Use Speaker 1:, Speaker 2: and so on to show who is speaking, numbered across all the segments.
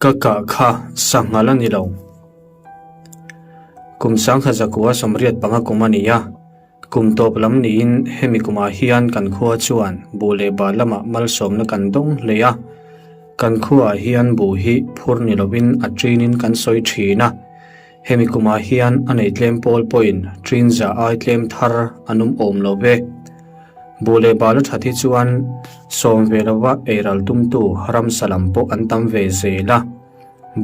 Speaker 1: Ka kah kha sanghal a ni lo. Kum sangkhat zakua 85 kum a ni a, kum tawp lam niin hemi kumah hian kan khua chuan buh leh bal lamah malsawmna kan dawng hle a. Kan khuaah hian buh hi phur ni lovin a ṭinin kan sawi ṭhin a. Hemi kumah hian a nei tlem pawl pawhin ṭin za ai tlem thar an awm awm lo ve. Buh leh bal a ṭhat hi chuan sawm ve lova eiral tumtu ramsa lam pawh an tam ve zel a.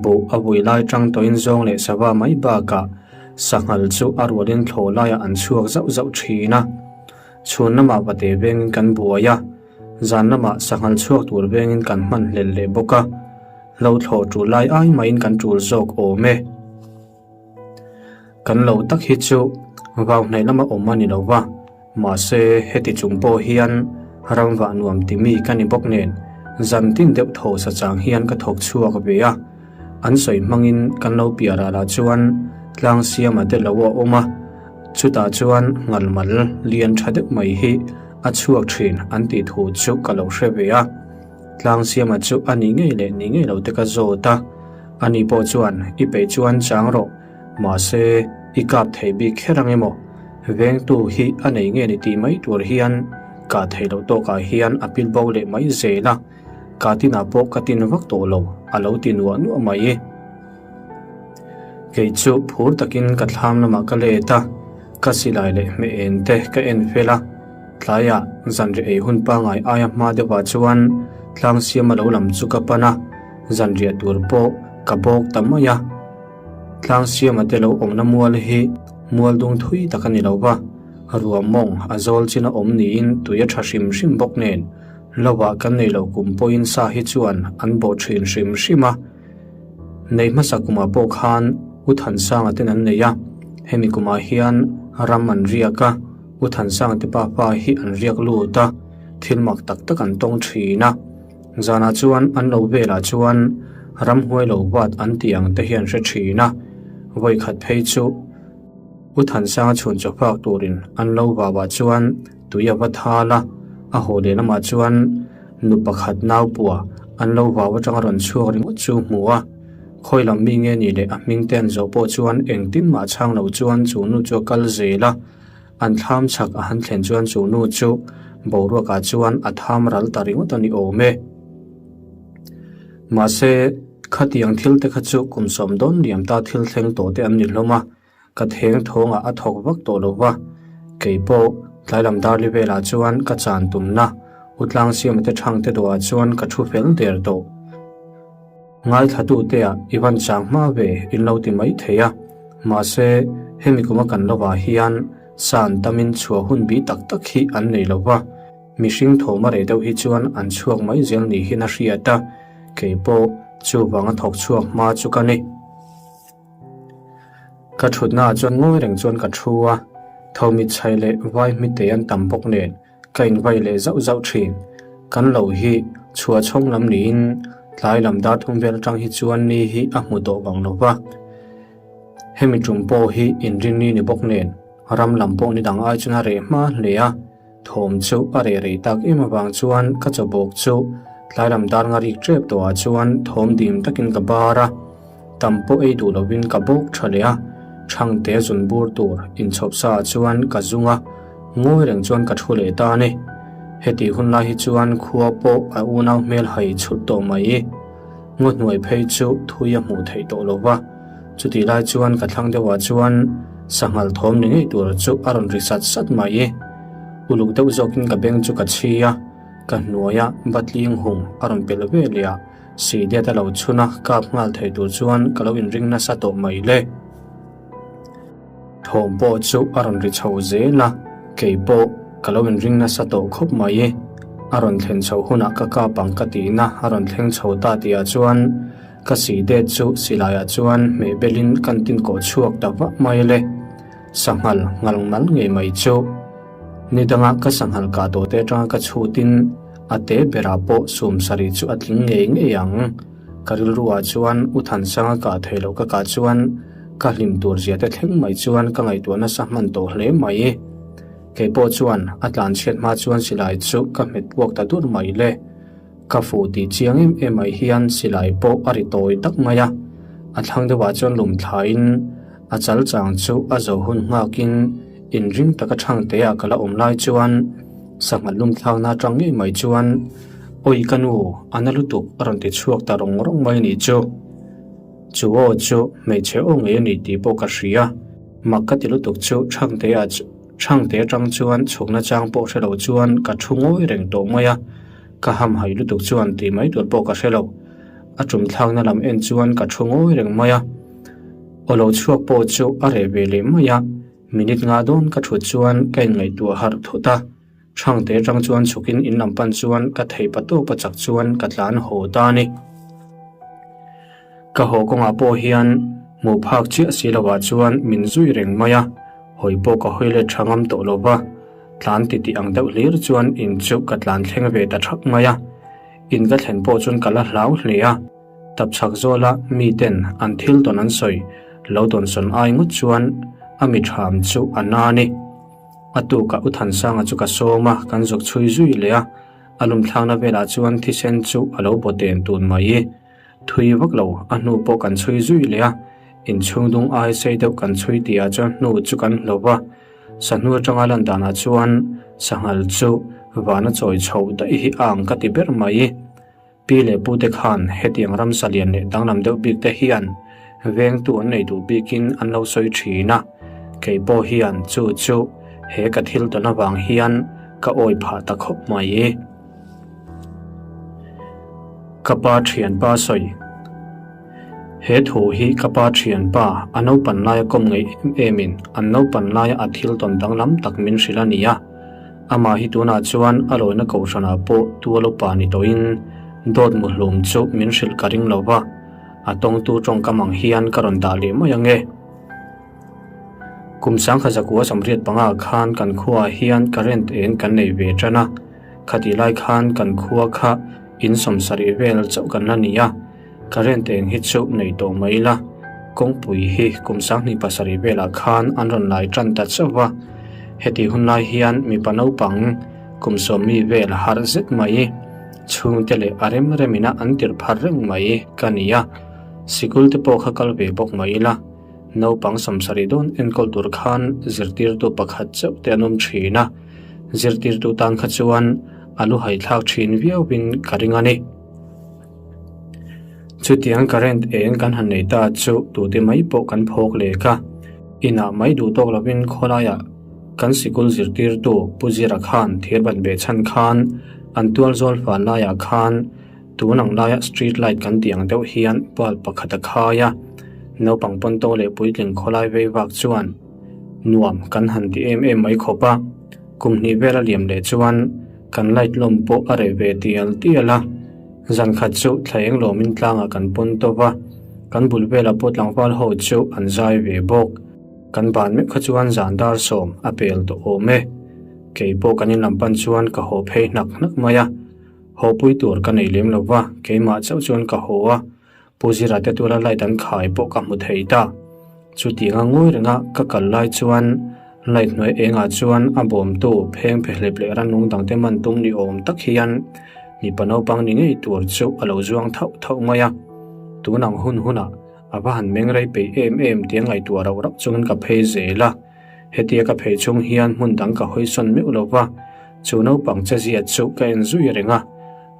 Speaker 1: Buh a vui lai ṭang tawhin zawng leh sava mai bakah sanghal chu a rualin thlawh laiah an chhuak zauh zauh ṭhin a. Chhun lamah vate vengin kan buai a, zan lamah sanghal chhuak tur vengin kan hman hlel leh bawk a. Lo thlawh ṭul lai ai maiin kan ṭul zawk awm e. Kan lo tak hi chu vau hnaih lama awm a ni lo va, mahse heti chung pawh hian ramvah nuam ti mi ka ni bawk nen zan tin deuh thaw sa chang hian ka thawk chhuak ve a. An sawi hmangin kan lo piah ralah chuan tlang siama te lo a awm a, chutah chuan ngalmal lian tha deuh mai hi a chhuak thin an tih thu chu ka lo hre ve a. Tlang siama chu a ni ngei leh ni ngei lo te ka zawt a, ani pawh chuan i peih chuan chang rawh, mahse i kap thei bik kher ang emaw? Vengtu hi a nei nge ni tih mai tur hian kah theih loh tawkah hian a pil bo leh mai zel a, kah tinah pawh ka tin vak tawh lo a lo ti nuah nuah mai. Kei chu phur takin ka thlam lamah ka let a, ka silai leh hmeh en te ka en fel a. Tlaiah zanriah ei hun pangai aia hma deuhah chuan tlang siama lo lam chu ka pan a, zanriah tur pawh ka bawk ta mai a. Tlang siama te lo awmna mual hi mual dung thui tak a ni lo va, ruah mawng a zawl chin a awm niin tui a tha hrim hrim bawk nen lovah kan nei lo kum pawhin sa hi chuan an bawh thin hrim hrim a. Nei hmasa kumah pawh khan U Thansanga ten an nei a, hemi kumah hian ram an riak a. U Thansanga te papa hi an riak lut a, thil mak tak tak an tawng thin a. Zanah chuan an lo velah chuan ramhuai lo vat an tih ang te hi an hre thin a. Vawi khat phei chu U Thansanga chhun chaw phak turin an lo vauah chuan tui a va thal a, a haw leh lamah chuan nu pakhat nau pua an lo vau atanga rawn chhuak ringawt chu hmu a. Khawi lam mi nge ni leh a hming te an zawh pawh chuan engtin mah chhang lo chuan chu nu chu a kal zel a. An thlam chhak a han thlen chuan chu nu chu boruakah chuan a tham ral ta ringawt a ni awm e. Mahse, khatiang thil te kha chu kum sawm dawn liam ta thil thleng tawh te an ni hlawm a, ka theng thawngah a thawk vak tawh lo va. Kei pawh tlailam darli velah chuan ka chan tumna Utlang siama te thang te dawhah chuan ka thu fel der tawh. Ngaithlatute ah i van chang hma ve in lo ti mai thei a, mahse hemi kuma kan lovah hian san tamin chhuah hun bi tak tak hi an nei lo va, mihring thawm a reh deuh hi chuan an chhuak mai zel ni hian a hriat a, kei pawh chuvanga thawk chhuak hma chu ka ni. Ka thutna ah chuan ngawi reng chuan ka thu a, tho mit chhai leh vai hmite an tam bawk nen Ka invai leh zauh zauh thin. Kan lo hi chhuah chhawng lam niin tlai lam dar thum vel atang hi chuan ni hi a hmu tawh vang lo va. Hemi tum pawh hi inrinni ni bawk nen ram lam pawh ni dang ai chuan a reh hma hle a, thawm chu a reh rei tak em avang chuan ka chawbawk chu tlai lam dar nga rik tep tawhah chuan thawm dim takin ka bar a. Tam pawh ei duh lovin ka bawk tha leh a, Thangte zun bur tur inchhawp sa ah chuan ka zung a, ngawi reng chuan ka thu leh ta a ni. Heti hun lai hi chuan khua pawh a unau hmel hai chhut tawh mai. Ngaw hnuai phei chu thui a hmuh theih tawh lo va, chutih lai chuan ka thlang deuhah chuan sanghal thawm ni ngei tur chu a rawn ri sat sat mai. Uluk deuh zawkin ka beng chu ka chhi a, ka hnuaia batling hung a rawn pel ve leh a. Sihdet a lo chhun a, kap nghal thei tur chuan ka lo inring nasa tawh mai le. Thawm pawh chu a rawn ri chho zel a, kei pawh ka lo inring nasa tawh khawp mai. A rawn thlen chho hunah ka kap ang ka tihna a rawn thleng chho ta tihah chuan ka sihdet chu silaiah chuan hmeh belin kan tin kawh chhuak ta vah mai le. Sanghal ngal ngal ngei mai chu. Ni danga ka sanghal kah tawh te atanga ka chhutin a te berah pawh sum sarih chu a tling ngei ngei ang. Ka rilruah chuan U Thansanga kah theih loh ka kah chuan ka hlim tur zia te thleng mai chuan ka ngaihtuah nasa hman tawh hle mai. Kei pawh chuan a tlan chhiat hma chuan silai chu ka hmet puak ta dur mai le. Ka fuh tih chiang em em mai hian silai pawh a ri tawi tak mai a, a thlang deuhah chuan lum thlain a chal chang chu a zo hun nghakin inring taka thangteah ka la awm lai chuan sangha lum thlakna atang ngei mai chuan Awi ka nu, a na lutuk a rawn ti chhuak ta rawng rawng mai ni chu. Chu aw chu hmeichhe aw ngei a ni tih pawh ka hria, mak ka ti lutuk chu thangteah Thangte atang chuan chhukna chang pawh hre lo chuan ka thu ngawi reng tawh mai a, ka hamhaih lutuk chuan tih mai tur pawh ka hre lo. A tum thlakna lam en chuan ka thu ngawi reng mai a, aw lo chhuak pawh chu a reh ve leh mai a, minute nga dawn ka thut chuan ka inngaihtuah harh thut a, Thangte atang chuan chhukin in lam pan chuan ka thei pa tawp a chak chuan ka tlan haw ta a ni. Ka haw kawngah pawh hian hmuh phak chiah si lovah chuan min zui reng mai a, hawi pawh ka hawi let tha ngam tawh lo va, tlan titih ang deuh hlir chuan in chu ka tlan thleng ve ta thak mai a. In ka thlen pawh chuan ka la hlau hle a, tapchhak zawla miten an thil tawn an sawi lo tawnsawn ai ngawt chuan a mi tham chu a na a ni. A tukah U Thansanga chu ka sawm a, kan zuk chhui zui leh a, a lumthlakna velah chuan thisen chu a lo baw ten tun mai. Thui vak lo, a hnu pawh kan chhui zui leh a, inchhung dung ai sei deuh kan chhui tihah chuan hnu chu kan hlo va, sahnu atanga lan danah chuan sanghal chu vana chawi chho daih hi a ang ka ti ber mai. Pi leh pute khan hetiang ramsa lian leh danglam deuh bik te hian vengtu an nei duh bikin an lo sawi thin a, kei pawh hian chu chu he ka thil tawn avang hian ka awi phah ta khawp mai. Ka pa thianpa sawi. He thu hi ka pa thianpa a naupan laia kawm ngei em emin an naupan laia a thil tawn danglam tak min hrilh a ni a. Amah hi tunah chuan a lawina kohhranah pawh tual upa ni tawhin dawt muhlum chu min hrilh ka ring lo va, a tawngtu tawngkam ang hian ka rawn dah leh mai ang e. Kum sangkha zakua samriat panga khan kan khuaah hian current eng kan nei ve tan a. Khatih lai khan kan khua kha in sawmsarih vel chauh kan la ni a, current eng hi chu nei tawh mai ila, kawngpui hi kum sanghnih pasarih velah khan an rawn lai tan ta chauh va, hetih hun lai hian mipa naupang kum sawmmi vel harh zet mai, chhungte leh a rem remina an tirh phar reng mai ka ni a, sikul te pawh kha kal ve bawk mai ila, naupang sawmsarih dawn enkawl tur khan zirtirtu pakhat chauh te an awm thin a. Zirtirtu tan kha chuan a lu haithlak thin viauin ka ring a ni. Chutiang current eng kan han nei ta chu tute mai pawh kan phawk lek a. Inah mai duh tawk lovin khawlaiah kan sikul zirtirtu Pu Zira khan thir ban beh chhan khan an tual zawl fal laiah khan tun ang laia street light kan tih ang deuh hian bulb pakhat a khai a. Naupang pawnto leh puitling khawlai vei vak chuan Nuam kan han ti em em mai khawp a, kum hnih vel a liam leh chuan kan light lawm pawh a reh ve tial tial a. Zan khat chu thla eng lawmin tlangah kan pawn tawp a, kan bul velah pawh tlangval ho chu an zai ve bawk. Kan ban meuh kha chuan zan dar sawm a pel tawh awm e. Kei pawh kan inlam pan chuan ka haw phei hnak hnak mai a, haw pui tur ka nei lem lo va, keimah chauh chuan ka haw a. Pu Zira te tura light an khai pawh ka hmu thei ta. Chutianga ngawi renga ka kal lai chuan light hnuai engah chuan a bawmtu pheng phehlep leh rannung dangte man tum ni awm tak hian mipa naupang ni ngei tur chu a lo zuang thauh thauh mai a. Tun ang hun hunah a va han meng rei peih em em tia ngaihtuah rauh rauh chungin ka phei zel a. Hetia ka phei chung hian hmun dang ka hawisawn meuh lo va, chu naupang che zia chu ka en zui reng a.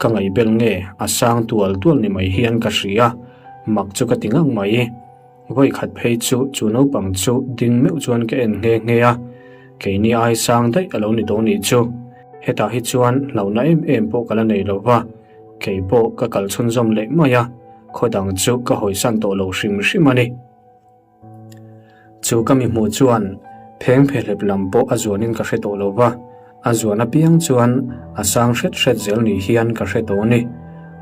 Speaker 1: Ka ngaihbel nge a sang tual tual ni mai hian ka hria, mak chu ka ti ngang mai. Vawi khat phei chu chu naupang chu ding meuh chuan ka en nghe nghe a, keini ai sang daih a lo ni tawh nih chu. Hetah hi chuan hlauhna em em pawh ka la nei lo va, kei pawh ka kal chhunzawm leh mai a, khaw dang chu ka hawisan tawh lo hrim hrim a ni. Chu ka mi hmuh chuan pheng phehlep lam pawh a zuanin ka hre tawh lo va, a zuan apiang chuan a sang hret hret zel ni hian ka hre tawh a ni.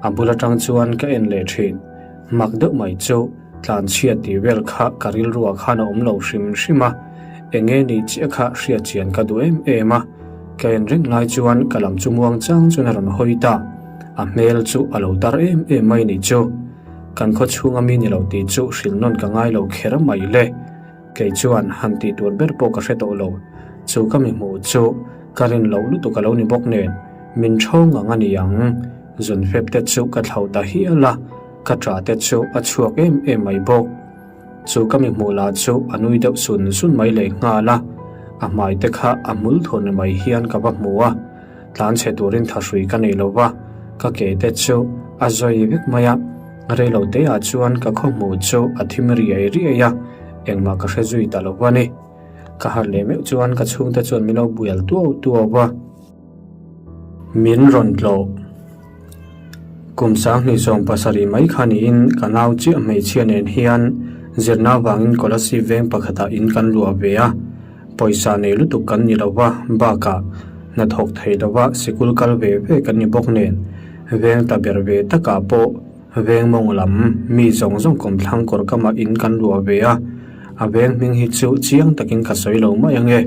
Speaker 1: A bul atang chuan ka en leh thin. Mak deuh mai chu tlanchhiat tih vel kha ka rilruah khan a awm lo hrim hrim a, enge ni chiah kha hriat chian ka duh em em a. Ka en reng lai chuan ka lam chu muang chang chuan a rawn hawi ta. A hmel chu a lo tar em em mai ni chu. Kan khaw chhunga mi ni lo tih chu hrilh nawn ka ngai lo kher mai le. Kei chuan han tih tur ber pawh ka hre tawh lo. Chu ka mi hmuh chu ka rin loh lutuk a lo ni bawk nen, min thawng ang a ni ang. Zun fep te chu ka thlauh ta hial a, ka ṭah te chu a chhuak em em mai bawk. Chu ka mi hmuh lah chu a nui deuh sun sun mai leh nghal a, a hmai te kha a hmul thur ni mai hian ka va hmu a, tlan chhe turin thahrui ka nei lo va, ka ke te chu a zawi vek mai a, reilo te ah chuan ka khaw hmuh chu a thim riai riai a, engmah ka hre zui ta lo va ni. Ka harh leh meuh chuan ka chhungte chuan min lo bual tuau tuau va. Min rawn tlawh. Kum 2070 mai kha niin ka nau chiah hmeichhia nen hian zirna vangin Kolasib veng pakhatah in kan luah ve a. Pawisa nei lutuk kan ni lo va, bakah hnathawk thei lova sikul kal ve ve kan ni bawk nen veng ta ber ve takah pawh veng mawng lam mi zawng zawng kawmthlang kawr kamah in kan luah ve a. A veng hming hi chu chiang takin ka sawi lo mai ange.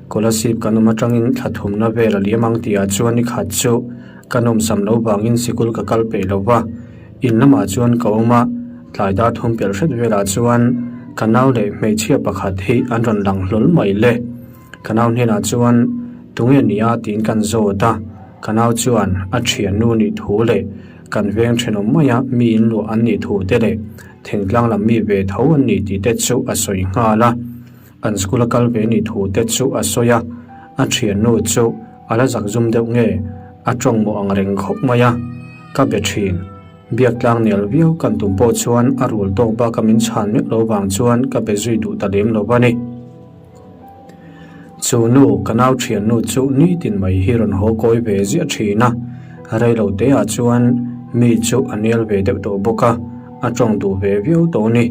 Speaker 1: Kolasib kan awm atangin thla thumna vel a liam ang tihah chuan ni khat chu ka nawmsam lo vangin sikul ka kal peih lo va, in lamah chuan ka awm a, tlai dar thum pelh hret velah chuan ka nau leh hmeichhia pakhat hi an rawn lang hlawl mai le. Ka nau hnenah chuan tunge nia tiin kan zawt a, ka nau chuan a thiannu nih thu leh kan veng thenawm maia mi in luah an nih thu te leh thingtlang lam mi ve tho an ni tih te chu a sawi nghal a. An school a kal ve nih thu te chu a sawi a, a thiannu chu a la zak zum deuh nge a tawng mawh ang reng khawp mai a, ka be thin. Biak tlang nel viau kan tum pawh chuan a rul tawk bak a min chhan meuh lo vang chuan ka be zui duh ta lem lo a ni. Chu nu, ka nau thiannu chu nitin mai hi rawn haw kawi ve ziah thin a, rei lo te ah chuan mi chu a nel ve deuh tawh bawk a, a tawng duh ve viau tawh a ni.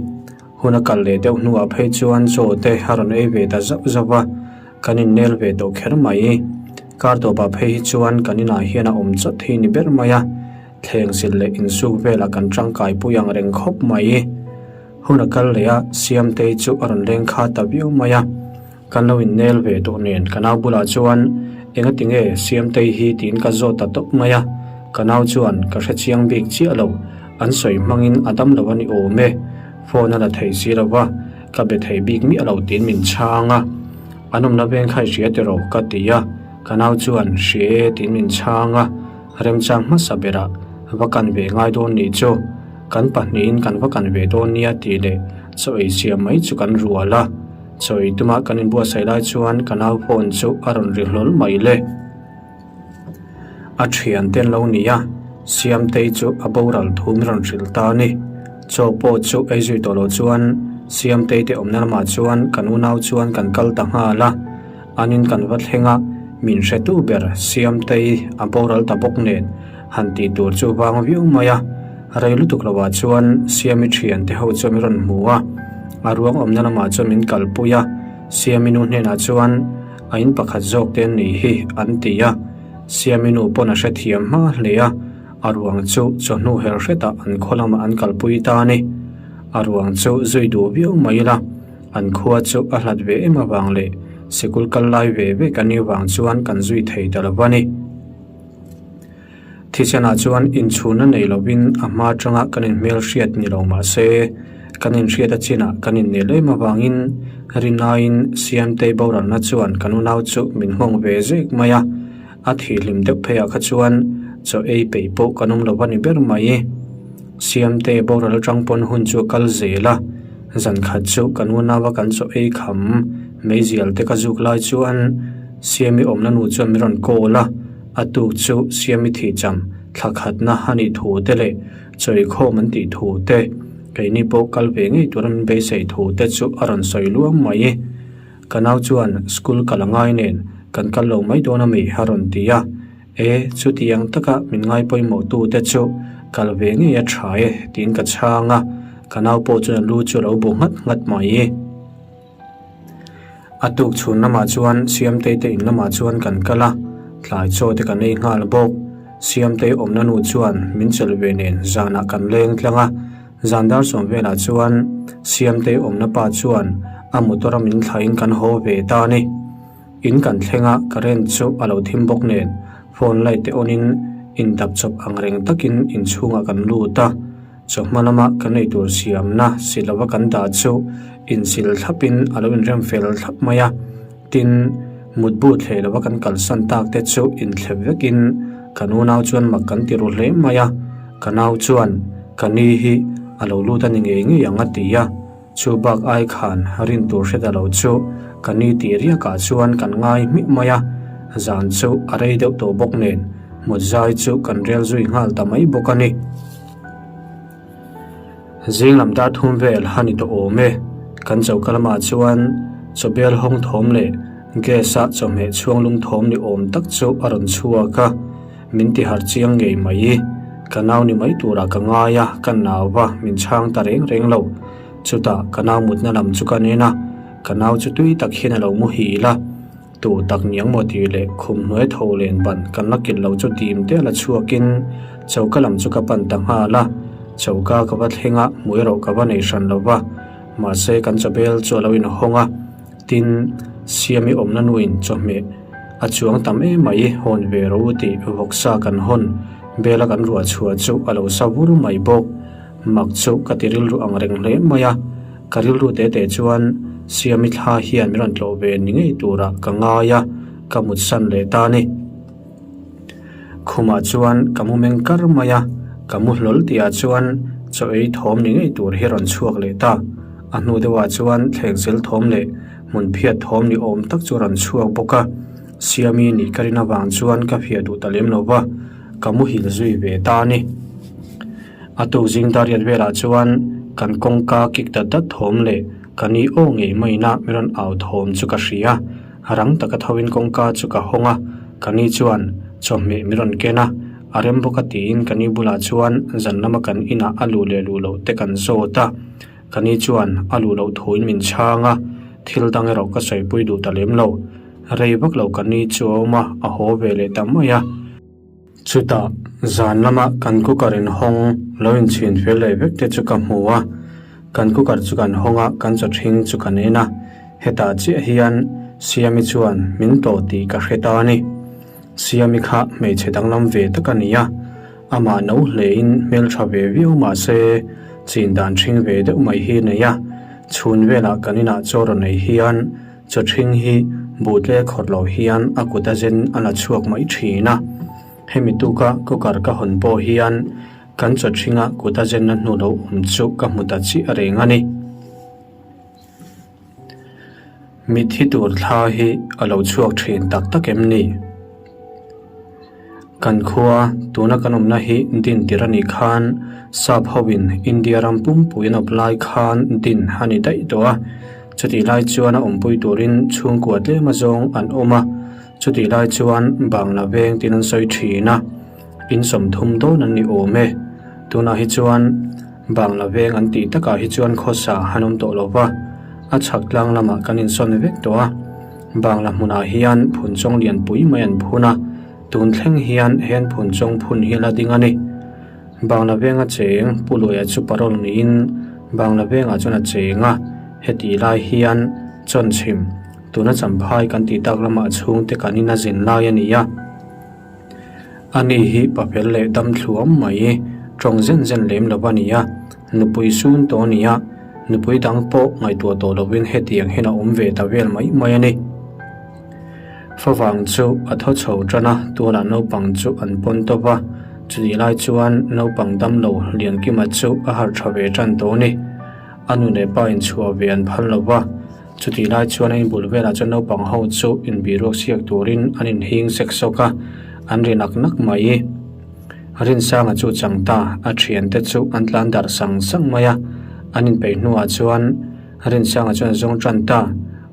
Speaker 1: Hun a kal leh deuh hnuah phei chuan chaw te a rawn ei ve ta zauh zauh a, kan innel ve tawh kher mai. Kar tawpah phei hi chuan kan inah hian a awm chawt hi ni ber mai a, thleng sil leh insuk velah kan tangkai pui ang reng khawp mai. Hun a kal leh a, Siamtei chu a rawn leng kha ta viau mai a. Kan lo innel ve tawh nen ka nau bulah chuan engati nge Siamtei hi tiin ka zawt ta tawp mai a, ka nau chuan ka hre chiang bik chiah lo, an sawi hmangin a dam lo a ni awm e, phone a la thei si lo va, ka be thei bik miah lo tiin min chhang a, an awmna veng kha i hria tiraw ka ti a, ka nau chuan hria e tiin min chhang a, remchang hmasa berah va kan ve ngai dawn nih chu, kan pahnihin kan va kan ve dawn nia tih leh chaw ei siam mai chu kan rual a. Chawi tuma kan inbuatsaih lai chuan ka nau phone chu a rawn ri hlawl mai le. A thian te an lo ni a, Siamtei chu a boral thu min rawn hrilh ta a ni. Chaw pawh chu ei zui tawh loh chuan Siamtei te awmna lamah chuan kan unau chuan kan kal ta nghal a. An in kan va thleng a, min hretu ber Siamtei a boral ta bawk nen han tih tur chu vang viau mai a. Rei lutuk lovah chuan Siami thian te ho chuan min rawn hmu a, a ruang awmna lamah chuan min kalpui a, Siami nu hnenah chuan a in pakhat zawk te an nih hi an ti a, Siami nu pawn a hrethiam hma hle a, a ruang chu chawhnu her hretah an khaw lamah an kalpui ta a ni. A ruang chu zui duh viau mai ila, an khua chu a hlat ve em avang leh sikul kal lai ve ve kan nih vang chuan kan zui thei ta lo a ni. Thisenah chuan inchhunna nei lovin a hma atanga kan inhmel hriat ni lo mah se, kan inhriat a chinah kan innel em avangin Rinaiin Siamtei boralna chuan kan unau chu min nghawng ve zek mai a, a thihhlim deuh pheiah kha chuan chaw ei peih pawh kan awm lo a ni ber mai. Siamtei boral atang pawn hun chu a kal zel a, zan khat chu kan unaua kan chaw ei kham meizial te ka zuk lai chuan Siami awmna nu chuan min rawn call a. A tuk chu Siami thihcham thla khatna a nih thu te leh chawikhawm an tih thu te, keini pawh kal ve ngei tura min beisei thu te chu a rawn sawi luam mai. Ka nau chuan school kal a ngai nen kan kal lo mai dawn ami a rawn ti a, e chutiang taka min ngai pawimawh tu te chu kal ve ngei a tha e tiin ka chhang a, ka nau pawh chuan a lu chu a lo bu nghat nghat mai. A tuk chhun lamah chuan Siamtei te in lamah chuan kan kal a, tlai chaw te kan ei nghal bawk. Siamtei awmna nu chuan min chelh ve nen zanah kan leng tlang a, zan dar sawm velah chuan Siamtei awmna pa chuan a motor a min thlahin kan haw ve ta a ni. In kan thleng a, current chu a lo thim bawk nen phone light te on in indap chawp ang reng takin inchhungah kan lut a. Chawhma lama kan eitur siamna si lova kan dah chu insil thlapin a lo inrem fel thlap mai a, tin, mutbu thleh lova kan kalsan tak te chu inthlep vekin Kan unau chuan mak kan ti ru hle mai a, ka nau chuan ka ni hi a lo lut a ni ngei ngei ang a ti a, chu bak ai khan rin tur hre ta lo chu ka ni tih riakah chuan kan ngai hmih mai a, zan chu a rei deuh tawh bawk nen mut zai chu kan rel zui nghal ta mai bawk a ni. Zing lam dar thum vel a ni tawh awm e. Kan choka lamah chuan chawbel hawng thawm leh gas-a chawhmeh chhuang lum thawm ni awm tak chu a rawn chhuak a, min ti harh chiang ngei mai. Ka nau ni mai turah ka ngai a, ka nau va min chhang ta reng reng lo. Chutah ka nau mutna lam chu ka nen a, ka nau chu tui tak hian a lo muhil a. Tu tak niang maw tih leh khum hnuai tho len ban kan la kilh lo chu dim te la chhuakin choka lam chu ka pan ta nghal a, choka ka va thleng a, hmuh erawh ka va nei hran lo va, mahse kan chawbel chu a lo inhawng a, tin, Siami awmna nuin chawhmeh a chuang tam em mai hawn ve ro tih vawksa kan hawn bela kan ruah chhuah chu a lo sa vur mai bawk. Mak chu ka ti rilru ang reng hle mai a, ka rilru te te chuan Siami thla hian min rawn tlawh ve ni ngei turah ka ngai a, ka mutsan leh ta a ni. Khumah chuan ka mu meng kar mai a, ka mu hlawl tihah chuan chaw ei thawm ni ngei tur hi rawn chhuak leh ta. A hnu deuhah chuan thlengzel thawm leh hmun phiat thawm ni awm tak chu rawn chhuak bawk a, Siami nih ka rin avang chuan ka phiah duh ta lem lo va, ka muhil zui ve ta a ni. A tuk zing dariat velah chuan kan kawngka kik dat dat thawm leh ka ni aw ngei maina min rawn au thawm chu ka hria. Rang taka thoin kawngka chu ka hawng a, ka ni chuan chawhmeh min rawn ken a, a rem bawk a tiin ka ni bulah chuan zan lama kan inah a luh leh luh loh te kan zawt a. Ka ni chuan a luh loh thuin min chhang a, thil dang erawh ka sawipui duh ta lem lo. Rei vak lo ka ni chu a awm a, a haw ve leh ta mai a. Chutah, zan lama kan cooker inhawng lo inchhin fel leh vek te chu ka hmu a, kan cooker chu kan hawng a, kan chaw ṭhing chu kan en a, hetah chiah hian Siami chuan min tlawh tih ka hre ta a ni. Siami kha hmeichhe danglam ve tak a ni a, amah no hlein hmelṭha ve viau mah se chin dan ṭhing ve deuh mai hi a nei a, chhun velah kan inah chaw rawn ei hian Chaw ṭhing hi buhtle khawrh loh hian a kut a zen a la chhuak mai ṭhin a. Hemi tuka cooker ka hawn pawh hian kan chaw ṭhinga kut a zenna hnu lo awm chu ka hmu ta chiah reng a ni. Mitthi tur thla hi a lo chhuak ṭhin tak tak em ni? Kan khua, tuna kan awmna hi din tir a nih khan Sap hoin India ram pumpui an awp lai khan din a ni daih tawh a. Chutih lai chuan a awmpui turin chhungkua tlem azawng an awm a, chutih lai chuan Bangla veng tin an sawi thin a, in 30 dawn an ni awm e. Tunah hi chuan Bangla veng an tih takah hi chuan khawsa an awm tawh lo va, a chhak tlang lamah kan insawn vek tawh a. Bangla hmunah hian phunchawng lianpui mai an phun a. Tun thleng hian hen phun chawng phun hi la ding a ni. Bangla venga cheng Pu Luaia chu parole niin Bangla vengah chuan a cheng a, heti lai hian Chawnchhim, tuna Champhai kan tih tak lamah chhungte kan in a zin lai a ni a. Ani hi papel leh dam thluam mai tawng zen zen lem lo a ni a, nupui sun tawh a ni a, nupui dang pawh ngaihtuah tawh lovin hetiang hian a awm ve ta vel mai mai a ni. Favang chu a thaw chho tan a, tualah naupang chu an pawn tawp a, chutih lai chuan naupang damlo Liankima chu a harh tha ve tan tawh a ni. A nu leh pa inchhuah ve an phal lo va, chutih lai chuan a inbul velah chuan naupang ho chu inbiruak siak turin an inhing sek sawk a, an ri nak nak mai. Rinsanga chu chang ta, a thiante chu an tlan darh sang sang mai a, an inpeih hnuah chuan Rinsanga chuan a zawng tan ta.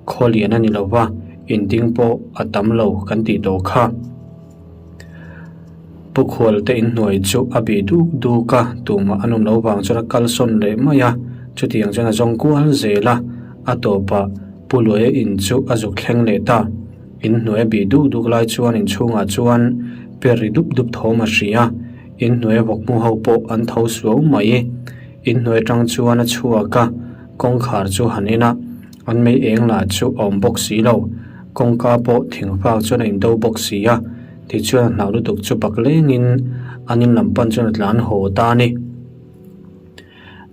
Speaker 1: Khaw lian a ni lo va, in ding pawh a tam lo kan tih tawh kha. Pu Khual te inhnuai chu a bih duk duk a, tumah an awm lo vang chuan a kalsawn leh mai a, chutiang chuan a zawng kual zel a, a tawpah Pu Luaia in chu a zuk thleng leh ta. Inhnuai a bih duk duk lai chuan inchhungah chuan per ri dup dup thawm a hria, inhnuaia vawkmu ho pawh an tho suau mai. Inhnuai atang chuan a chhuak a, kawngkhar chu han en a. An mei eng lah chu a awm bawk si lo. Kawngka pawh thingfak chuan a indo bawk si a, tichuan a hnau lutuk chu pak lengin an in lam pan chuan a tlan haw ta a ni.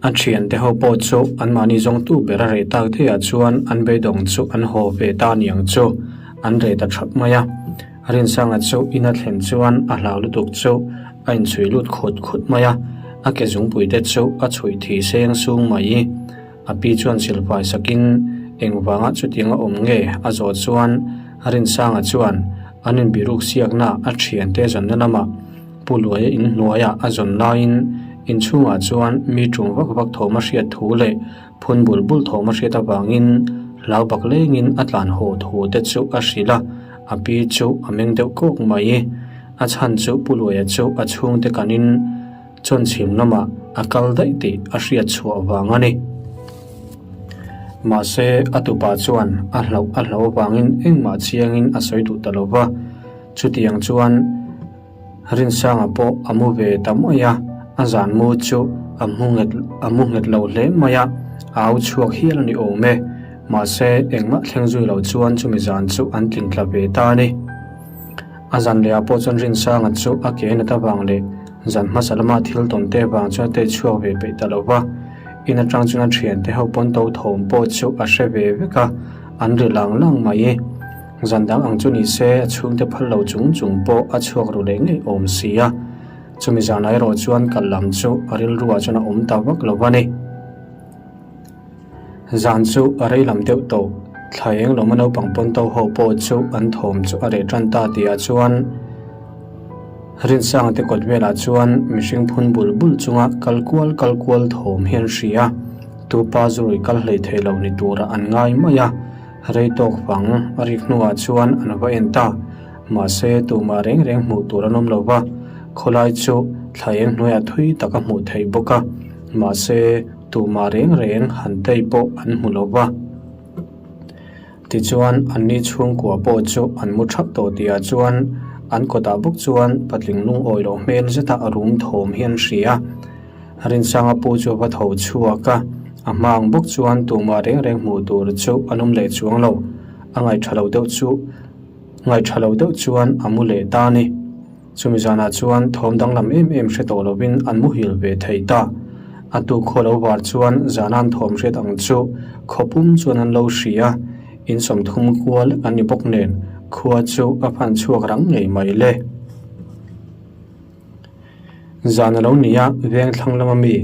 Speaker 1: A thiante ho pawh chu anmahni zawngtu ber a reh tak daihah chuan an beidawng chu an haw ve ta niang chu an reh ta thap mai a. Rinsanga chu in a thlen chuan a hlau lutuk chu a inchhui lut khut khut mai a, a ke zungpui te chu a chhuih thi seng sung mai. A pi chuan silfai sakin engvanga chutianga awm nge a zawh chuan Rinsanga chuan an inbiruk siakna a thiante zawnna lamah Pu Luaia inhnuaia a zawn laiin inchhungah chuan mi ṭum vak vak thawm a hriat thu leh phun bul bul thawm a hriat avangin hlau bak lengin a tlan haw thu te chu a hrilh a, a pi chu a meng deuh kawk mai. A chhan chu Pu Luaia chu a chhungte kanin chawnchhim lamah a kal daih tih a hriat chhuah vang a ni. Mahse, a tupa chuan a hlauh a hlauh avangin engmah chiangin a sawi duh ta lo va, chutiang chuan Rinsanga pawh a mu ve ta mai a, a zan mu chu a mu nghet a mu nghet lo hle mai a, a au chhuak hial a ni awm e. Mahse, engmah thleng zui lo chuan chumi zan chu an tlin tla ve ta a ni. A zan lehah pawh chuan Rinsanga chu a ke nat avang leh zan hmasa lama thil tawn te vang chuan a tei chhuak ve peih ta lo va, in atang chuan a thiante ho pawn to thawm pawh chu a hre ve vek a, an ri lang lang mai. Zan dang ang chu ni se a chhungte phal lo chung chung pawh a chhuak ru leh ngei awm si a, chumi zanah erawh chuan kal lam chu a rilruah chuan a awm ta vak lo a ni. Zan chu a rei lam deuh tawh, thla eng lawma naupang pawn to ho pawh chu an thawm chu a reh tan ta tihah chuan Rinsanga te kawt velah chuan mihring phun bul bul chunga kal kual kal kual thawm hi an hria a, tupa zurui kal hleithei lo ni turah an ngai mai a. Rei tawk fang a rik hnuah chuan an va en ta. Mahse, tumah reng reng hmuh tur an awm lo va, khawlai chu thla eng hnuaiah thui tak a hmuh theih bawk a. Mahse, tumah reng reng han tei pawh an hmu lo va. Tichuan, anni chhungkua pawh chu an mu thap tawh tihah chuan an kawtah bawk chuan patling lungawi loh hmel zeta a rum thawm hi an hria. Rinsanga pu chu a va tho chhuak a, a hma ang bawk chuan tumah reng reng hmuh tur chu an awm leh chuang lo. A ngaihṭha lo deuh chu ngaihṭha lo deuh chuan a mu leh ta a ni. Chumi zanah chuan thawm danglam em em hre tawh lovin an muhil ve thei ta. A tuk khaw lo var chuan zana an thawm hriat ang chu khaw pum chuan an lo hria a, in 30 kual an ni bawk nen khua chu a phan chhuak rang ngei mai le. Zan a lo ni a, veng thlang lama mi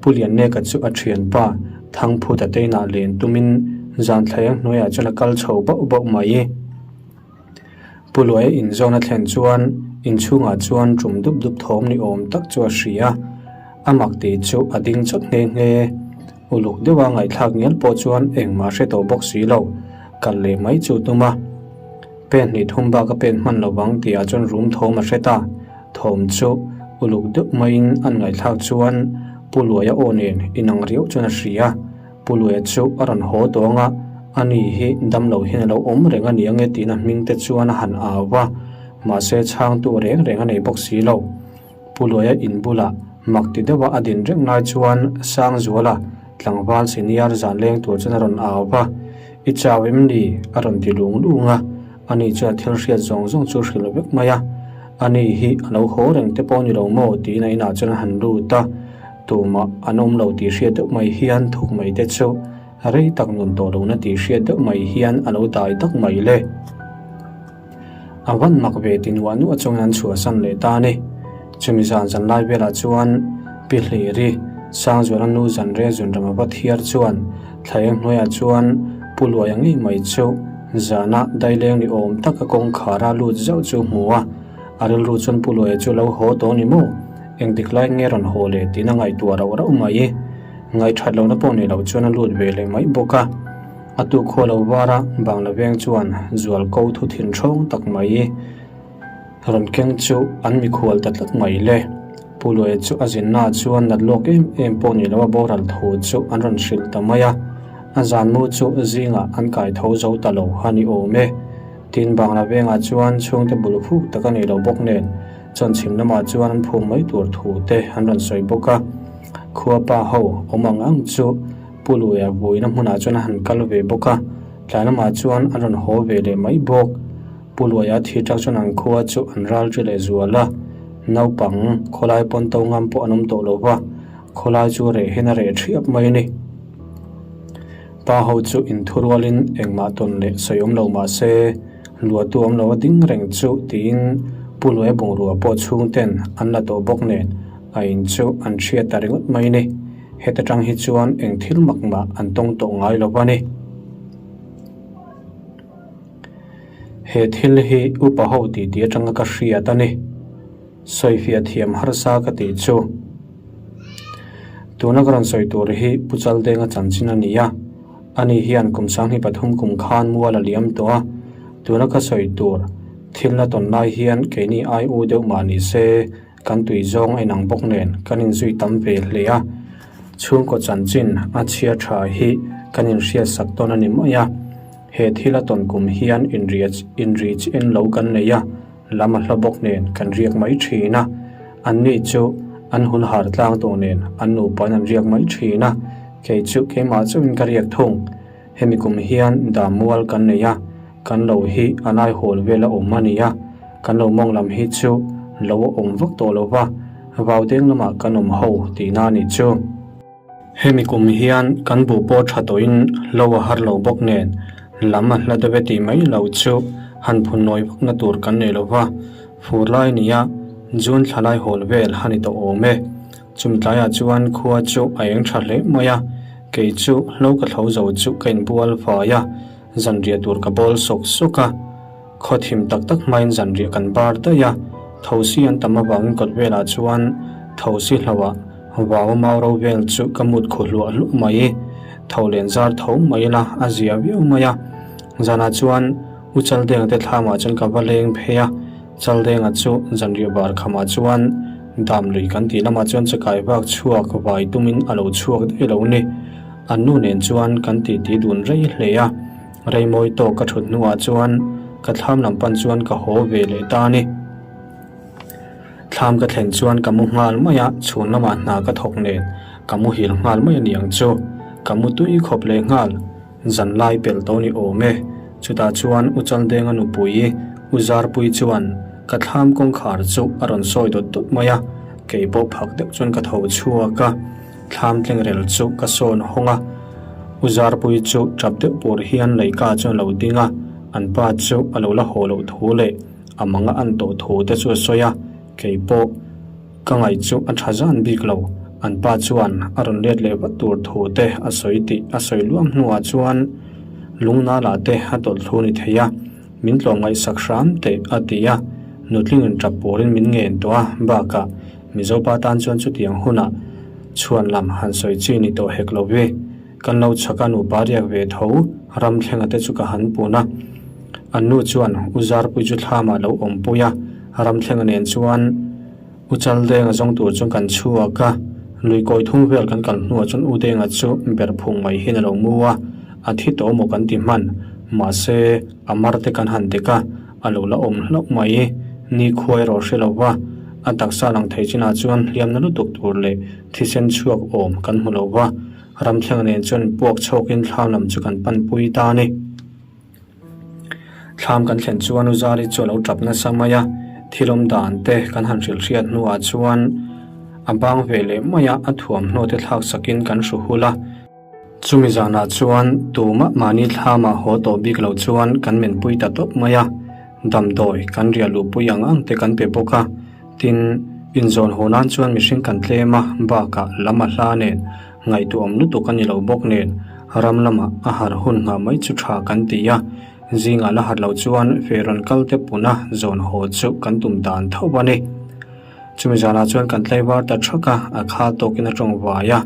Speaker 1: Pu Lianneka chu a thianpa Thangphuta te inah len tumin zan thlaeng hnuaiah chuan a kal chho bauh bauh mai. Pu Luaia inzawn a thlen chuan inchhungah chuan tum dup dup thawm ni awm tak chu a hria a, a mak tih chu a ding chawt nghe nghe. Uluk deuha ngaihthlak ngial pawh chuan engmah hre tawh bawk si lo, kal leh mai chu tum a. Pen hnih thum bak a pen hman lo vang tihah chuan rum thawm a hre ta. Thawm chu uluk deuh maiin an ngaihthlak chuan Pu Luaia aw nen inang riau chuan a hria. Pu Luaia chu a rawn haw tawng a, ani hi damlo hian a lo awm reng a ni ange tiin a hming te chuan a han au va, mahse chhangtu reng reng a nei bawk si lo. Pu Luaia in bulah mak ti deuha a din reng lai chuan Sangzuala tlangval senior zan leng tur chuan a rawn au va, I chau em ni? a rawn ti lung lung a, ani chuan thil hriat zawng zawng chu hrilh vek mai a, ani hi a lo haw reng te pawh ni lo maw tiin a inah chuan a han lut a, tumah an awm lo tih hriat deuh mai hian thuk mai te chu rei tak nun tawh lohna tih hriat deuh mai hian a lo dai tak mai le. A van mak ve ti nuah nuah chuangin an chhuahsan leh ta a ni. Chumi zan zan lai velah chuan Pi Hliri, Sangzuala nu Zanre Zunrama va thiar chuan thlaeng hnuaiah chuan Pu Luaia ngei mai chu zana daileng ni awm taka kawngkhara lut zauh chu hmu a, a rilru chuan Pu Luaia chu lo haw tawh ni maw? Engtik lai nge rawn haw leh tiin a ngaihtuah rauh rauh mai. Ngaihthat lohna pawh nei lo chuan a lut ve leh mai bawk a. A tu khaw lo var a, Bangla veng chuan zual ko thu thin ṭhawng tak mai rawn keng chu an mikhual ta tlat mai le. Pu Luaia chu a zinna chuan nat lawk em em pawh ni lo a boral thu chu an rawn hrilh ta mai a, a zan mu chu zingah an kai tho zo ta lo a ni awm e. Tin, Bangla vengah chuan chhungte bul phuk tak a nei lo bawk nen chawnchhim lamah chuan an phum mai tur thu te an rawn sawi bawk a, khua pa ho awm ang ang chu Pu Luia vuina hmunah chuan a han kal ve bawk a, tlai lamah chuan a rawn haw ve leh mai bawk. Pu Luia thi tak chuan an khua chu an ral ri leh zual a, naupang khawlai pawn to ngam pawh an awm tawh lo va, khawlai chu reh hian a reh thiap mai a ni. Pa ho chu inthurualin engmah tawn leh sawi awm lo mah se, Luahtu awm lo a ding reng chu tiin Pu Luai bungrua pawh chhungten an la tawh bawk nen a in chu an hriat ta ringawt mai ni. Heta tang hi chuan eng thil mak mah an tawng tawh ngai lo a ni. He thil hi upa ho titi atanga ka hriat a ni. Sawifiah thiam harsa ka tih chu. Tuna ka rawn sawi tur hi Pu Chaldenga chanchin a ni a, ani hian kum 23 kum khan mual a liam tawh a, tuna ka sawi tur thil la tawn lai hian keini ai u deuh mah ni se kan tui zawng a inang bawk nen kan inzui tam ve hle a, chhungkaw chanchin a chhia tha hi kan inhriatsak tawn a ni mai a, he thil a tawn kum hian inri chiin lo kan nei a. Lam a hla bawk nen kan riak mai thin a, an ni chu an hun har tlang tawh nen an nupain an riak mai thin a, kei chu keimah chauhin ka riak thung. Hemi kum hian dam mual kan nei a, kan lo hi a lai hawl vel a awm a ni a, kan lo mawng lam hi chu lo a awm vak tawh lo va, vau deng lamah kan awm ho tihna a nih chu. Hemi kum hian kan buh pawh tha tawhin lo a har lo bawk nen lam a hla deuh e tih mai lo chu han phun nawi vakna tur kan nei lo va, fur lai nia June thla lai hawl vel a ni tawh awm e. Chumi tlaiah chuan khua chu a eng tha hle mai a, kei chu hlo ka thlo zo chu ka inbual fai a, zanriah tur ka bawl sawk sawk a. Khaw thim tak tak hmain zanriah kan bar daih a, thosi an tam avangin kawt velah chuan thosi hlauhah vau mau ro vel chu ka mut khu hluah hluah mai. Tho len zar tho mai ila a zia viau mai a. Zanah chuan U Chaldenga te thlamah chuan ka va leng phei a, Chaldenga chu zanriah bar khamah chuan dam lui kan tih lamah chuan chakai vak chhuak vai tumin a lo chhuak daih lo ni. An nu nen chuan kan titi dun rei hle a. Reimawi tawk ka thut hnuah chuan ka thlam lam pan chuan ka haw ve leh ta a ni. Thlam ka thlen chuan ka mu nghal mai a, chhun lamah hna ka thawk nen ka muhil nghal mai a ni ang chu. Ka mu tui khawp leh nghal, zan lai pelh tawh ni awm e. Chutah chuan U Chaldenga nupui U Zarpui chuan ka thlam kawngkhar chu a rawn sawi dawt dawt mai a, kei pawh phak deuh chuan ka tho chhuak a. Thlam tlengrel chu ka sawn hawng a, U Zarpui chu tap deuh pur hian leika chuan a lo ding a, an pa chu a lo la haw loh thu leh a mang a an tawh thu te chu a sawi a, kei pawh ka ngaih chu a tha zan bik lo, an pa chuan a rawn let leh vat tur thu te a sawi tih a sawi luam hnuah chuan lungnala te a tawlh thlu ni thei a, min tlawmngaihsak hram teh a ti a, nutling in tap purin min ngen tawh a, bakah Mizopa tan chuan chutiang hunah chhuan lam han sawi chi ni tawh hek lo ve. Kan lo chhak a nupa riak ve tho ram thlenga te chu ka han pun a. An nu chuan U Zarpui chu thlamah lo awmpui a, ram thlenga nen chuan U Chaldenga zawng tur chuan kan chhuak a. Lui kawi thum vel kan kal hnuah chuan U Denga chu ber phung mai hian a lo mu a, a thi tawh maw kan ti hman. Mahse, a mar te kan han dek a. A lo la awm hlauh mai. Ni khuai erawh hre lo va, a taksa lang thei chinah chuan hliamna lutuk tur leh thisen chhuak awm kan hmu lo va, ramthleng nen chuan puak chhawkin thlam lam chu kan panpui ta a ni. Thlam kan thlen chuan U Zari chu a lo tap nasa mai a, thil awm dan te kan han hrilh hriat hnuah chuan a bang ve leh mai a, a thuamhnaw te thlak sakin kan hru hul a. Chumi zanah chuan tumah mahni thlamah haw tawh bik lo chuan kan menpui ta tawp mai a, damdawi kan riah luhpui ang ang te kan pe bawk a, tin, inzawn haw nan chuan mihring kan tlem a, bakah lam a hla nen, ngaihtuahawm lutuk a ni lo bawk nen, ram lamah a har hun nghah mai chu tha kan ti a, zingah la har lo chuan feh rawn kal te puna zawn haw chu kan tum dan tho a ni. Chumi zanah chuan kan tlaivar ta thak a, a khal tawkin a tawng vai a.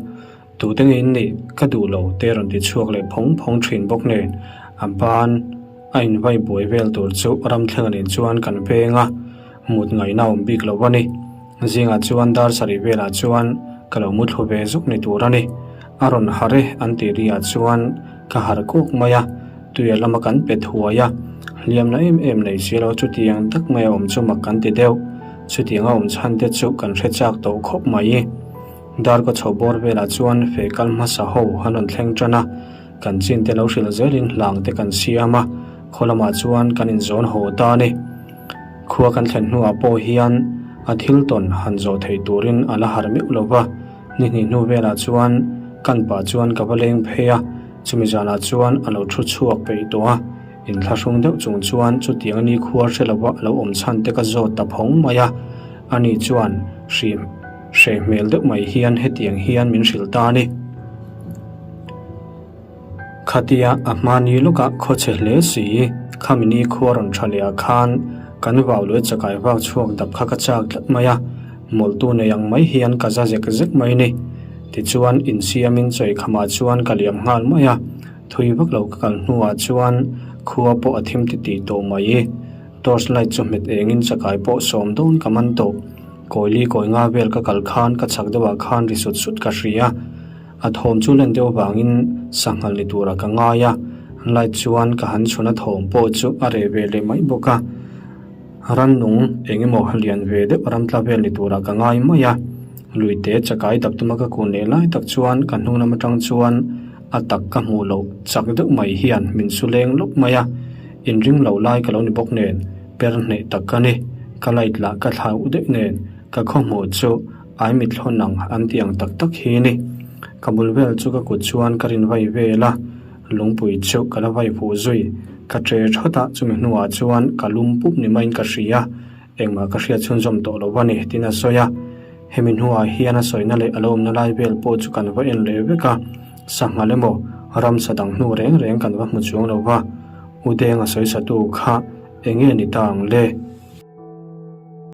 Speaker 1: Tute nge in nih ka duh lo te rawn ti chhuak leh phawng phawng thin bawk nen a ban a invai buai vel tur chu ramthlenga nen chuan kan veng a, mut ngaihna awm bik lo a ni. Zingah chuan dar sarih velah chuan ka lo mu thlu ve zuk ni tur a ni. A rawn harh e an tih ri ah chuan ka harh kawk mai a, tuia lama kan pe thuai a, hliamna em em nei si lo chutiang tak mai a awm chu mak kan ti deuh. Chutiang a awm chhan te chu kan hre chak tawh khawp mai. Darkaw chho bawr velah chuan feh kal hmasa ho an rawn thleng tan a, kan chin te lo hrilh zelin hlang te kan siam a, khaw lamah chuan kan inzawn haw ta a ni. Khua kan thlen hnuah pawh hian a thil tawn han zawh theih turin a la har meuh lo va, ni hnih hnu velah chuan kan pah chuan ka va leng phei a, chumi zanah chuan a lo thu chhuak peih tawh a. Inthlahrung deuh chung chuan chutiang ni khua hre lova a lo awm chhan te ka zawt ta phawng mai a. Ani chuan hri hre hmel deuh mai hian hetiang hian min hrilh ta a ni. Khatia a hmani lawkah khawchhe hle si, khami ni khua rawn tha leh ah khan kan vau leh chakai vak chhuak dap kha ka chak tlat mai a, mawlhtu nei ang mai hian ka za zek zek mai ni. Tichuan insiamin chawi khamah chuan ka liam nghal mai a, thui vak lo ka kal hnuah chuan khua pawh a thim titih tawh mai. Torch light chu hmet engin chakai pawh sawm dawn ka man tawh. Kawili kawi nga vel ka kal khan ka chak deuhah khan ri sut sut ka hria. A thawm chu len deuh vangin sanghal ni turah ka ngai a, light chuan ka han chhun a thawm pawh chu a reh ve leh mai bawk a. Rannung eng emaw lian ve deuh ram tla vel ni turah ka ngai mai a. Luite chakai dap tuma ka kun leh lai tak chuan ka hnung lam atang chuan a tak ka hmuh loh chak deuh mai hian min su leng lawk mai a. Inring lo lai ka lo ni bawk nen per hneh tak ka ni. Ka light lah ka thlauh daih nen ka khawhmuh chu Ai mithlawn ang an ti ang tak tak hi ni. Ka bul vel chu ka kut chuan ka rin vai vel a, lungpui chu ka la vai fuh zui. Ka che thawt a, chumi hnuah chuan ka lum pup ni maiin ka hria. Engmah ka hriat chhunzawm tawh lo va ni, tiin a sawi a. Hemi hnuah hian a sawina leh a lo awmna lai vel pawh chu kan va en leh vek a, sanghal emaw ramsa dang hnu reng reng kan va hmu chuang lo va. U Denga sawisatu kha eng nge ni ta ang le?